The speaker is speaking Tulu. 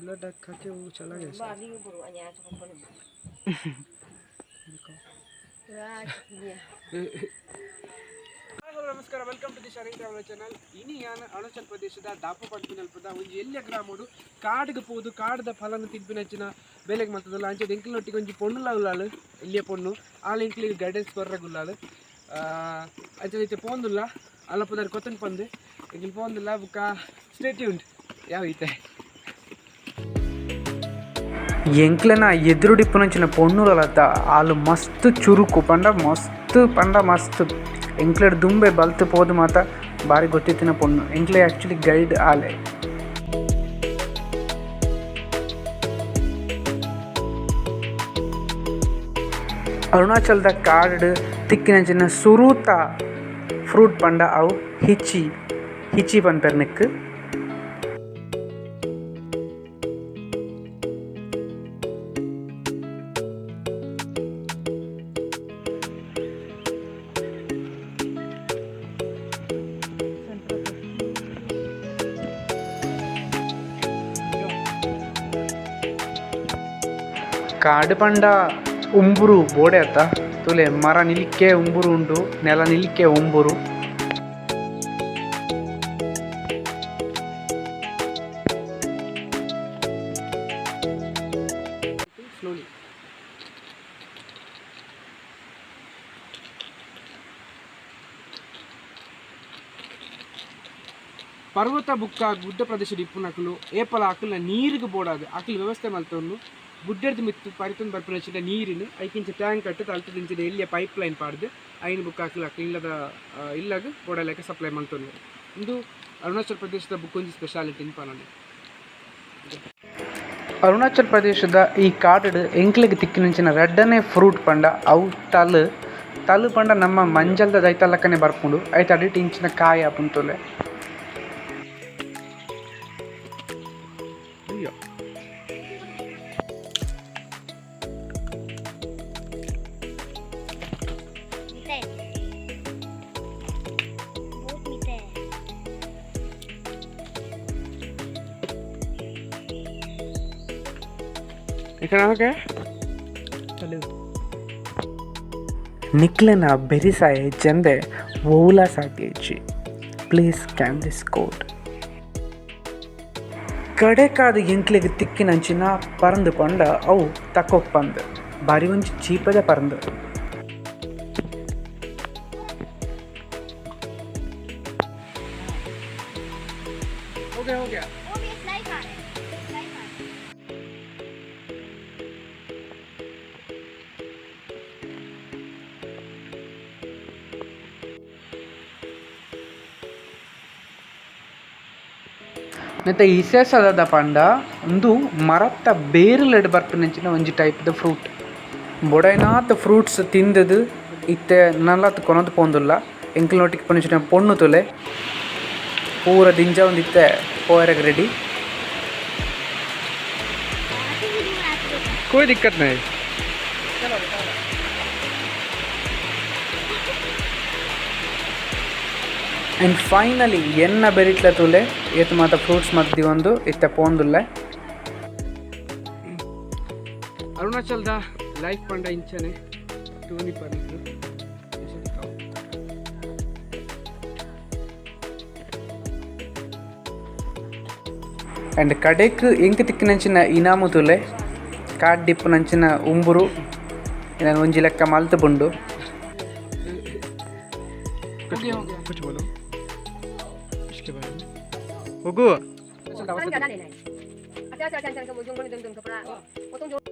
ब्लड खा के वो चला गया सर। ಹಲೋ ನಮಸ್ಕಾರ, welcome to the Sharan travel channel. ಇನಿ ಯಾನ್ ಅರುಣಾಚಲ್ ಪ್ರದೇಶದ ದಾಪು ಪನ್ಪಿನಲ್ಪದ ಒಂಜಿ ಎಲ್ಯ ಗ್ರಾಮಡು ಕಾಡ್ಗ್ ಪೋದು ಕಾಡ್ದ ಫಲನ್ ತಿನ್ಪಿನಂಚಿನ ಬೇಲೆಗ್ ಮಲ್ತದಲ್ಲ. ಅಂಚ ಎಂಕ್ಲೆನೊಟ್ಟಿಗೆ ಒಂಜಿ ಪೊಣ್ಣುಲ ಉಲ್ಲಾಲ್, ಎಲ್ಯ ಪೊಣ್ಣು. ಆಲ್ ಎಂಕ್ಲೆಗ್ ಗೈಡೆನ್ಸ್ ಕೊರ್ರೆಗ್ ಉಲ್ಲಾಲ್. ಅಂಚ ಇತ್ತೆ ಪೋಂದುಲ್ಲ ಅಲ್ಲಪದಾರ್ ಕೊತ್ತನ್ ಪಂದ್ ಎಂಕ್ಲು ಪೋಂದುಲ್ಲ. ಬುಕ್ಕ ಸ್ಟೇ ಟ್ಯೂನ್ಡ್ ಯಾವ ಇತ್ತೆ ಎಂಕ್ಲೆನ ಎದುರುಡಿಪ್ಪುನಂಚಿನ ಪೊಣ್ಣುಲತ ಆಲು ಮಸ್ತ್ ಚುರುಕು ಪಂಡ ಮಸ್ತ್ ಪಂಡ ಮಸ್ತ್ ಎಂಕ್ಲೆಡ್ ದುಂಬೆ ಬಲ್ತ್ ಪೋದು ಮಾತ ಬಾರಿ ಗೊತ್ತಿತ್ತಿನ ಪೊಣ್ಣು. ಎಂಕ್ಲೆ ಆಕ್ಚುಲಿ ಗೈಡ್ ಆಲೆ. ಅರುಣಾಚಲದ ಕಾಡು ತಿಕ್ಕಿನಂಚಿನ ಸುರೂತ ಫ್ರೂಟ್ ಪಂಡ ಅವು ಹಿಚಿ ಹಿಚಿ ಪನ್ಪೆರ್ ನೆಕ್ಕ್. ಕಾಡು ಪಂಡ ಉಂಬುರು ಬೋಡೆ ಅತ್ತ ತೂಲೆ, ಮರ ನಿಲಿಕೆ ಉಂಬುರು ಉಂಡು, ನೆಲ ನಿಲಿಕೆ ಉಂಬುರು. ಸ್ಲೋಲಿ. ಪರ್ವತ ಬುಕ್ಕ ಗುಡ್ಡ ಪ್ರದೇಶದ ಇಪ್ಪುನಕುಲು ಏಪಲ ಅಕಲ್ನ ನೀರಿಗೆ ಬೋಡಾದ್ ಅಕಲ್ ವ್ಯವಸ್ಥೆ ಮಲ್ತೊಂದು ಗುಡ್ಡದ ಮಿತ್ತು ಪರಿತೊಂದು ಬರ್ಪಿನ ನೀರಿನ ಐಕಿಂಚ ಟ್ಯಾಂಕ್ ಕಟ್ಟು ಅಲ್ತದಿಂಚಿನ ಎಲ್ಲಿಯ ಪೈಪ್ ಲೈನ್ ಪಾಡ್ದು ಐನ್ ಬುಕ್ಕ ಅಕಲ್ ಅಕಲ್ ಇಲ್ಲದ ಇಲ್ಲಗ್ ಬೋಡಲೆಕ್ಕ ಸಪ್ಲೈ ಮಲ್ತೊಂದು. ಇಂದು ಅರುಣಾಚಲ ಪ್ರದೇಶದ ಬುಕ್ ಒಂಜಿ ಸ್ಪೆಷಾಲಿಟಿ ಪನೊಲಿ. ಅರುಣಾಚಲ ಪ್ರದೇಶದ ಈ ಕಾಡುಡ್ ಎಂಕ್ಲೆಗ್ ತಿಕ್ಕಿನಂಚಿನ ರಡ್ಡನೇ ಫ್ರೂಟ್ ಪಂಡ ಅವು ತಲು. ತಲು ಪಂಡ ನಮ್ಮ ಮಂಜಲ್ದ ದೈತಲಕ್ಕನೆ ಬರ್ಪುಂಡು. ಐತ ಅಡಿಟ್ ಇಂಚಿನ ಕಾಯಿ ಆಪುಂಡು ತೂಲೆ. ಅಯ್ಯೋ. मीठा है, बहुत मीठा है। ఇక్కడ ಓಕೆ. ನಿಕ್ಲೆನ ಬೆರಿಸಾಯ ಇಜ್ಜಂದೆ ಒವುಲ ಸಾಧ್ಯ ಇಜ್ಜಿ. Please scan this code. ಕಡೆಕಾದ್ ಎಂಕ್ಲೆಗ್ ತಿಕ್ಕಿನಂಚಿನ ಪರಂದು ಪಂಡ ಅವು ತಕೊಪ್ಪಂದ್. ಬಾರಿ ಒಂಜಿ ಚೀಪದ ಪರಂದು. हो गया, हो गया. वो भी सिलाई खा रहे हैं, सिलाई खा रहे हैं। ನೆತ್ತ ಇಸೇಸದ ಪಂಡ ಉಂದು ಮರತ್ತ ಬೇರುಲೆಡ್ ಬರ್ಪಿನಂಚಿನ ಒಂಜಿ ಟೈಪ್ದ ಫ್ರೂಟ್. ಬೊಡೈನಾತ್ ಫ್ರೂಟ್ಸ್ ತಿಂದದು ಇತ್ತೆ ನನಲಾತ್ ಕೊನೊದು ಪೋಂದುಲ್ಲ. ಎಂಕ್ಲೆನೊಟ್ಟಿಗೆ ಪುನಂಚಿನ ಪೊಣ್ಣು ತೂಲೆ, ಪೂರ ದಿಂಜ ಒಂದಿತ್ತೆ ಪೋಯೆರೆಗ್ ರೆಡಿ. ऐसे वीडियो बनाते हैं। कोई दिक्कत नहीं. ಆ್ಯಂಡ್ ಫೈನಲಿ ಎನ್ನ ಬೆರಿಟ್ಲ ತೂಲೆ, ಏತ್ ಮಾತ ಫ್ರೂಟ್ಸ್ ಮತ್ ದಿವೊಂದು ಇತ್ತೆ ಪೋಂದುಲ್ಲೆ. ಅರುಣಾಚಲದ ಲೈಫ್ ಪಂಡ ಇಂಚನೆ ಟೂನಿ ಪರ್ನಿದ್ರು. ಆ್ಯಂಡ್ ಕಡೆಕ್ ಎಂಕ್ ತಿಕ್ಕಿನಂಚಿನ ಇನಾಮು ತೂಲೆ, ಕಾಡ್ ಡಿಪ್ಪುನಂಚಿನ ಉಂಬುರು ಇಂದೆನ್ ಒಂಜಿ ಲೆಕ್ಕ ಮಲ್ತ್ ಬುಂಡು. हो गया, हो गया. कुछ बोलो इसके बारे में. होगो. अच्छा अच्छा अच्छा अच्छा.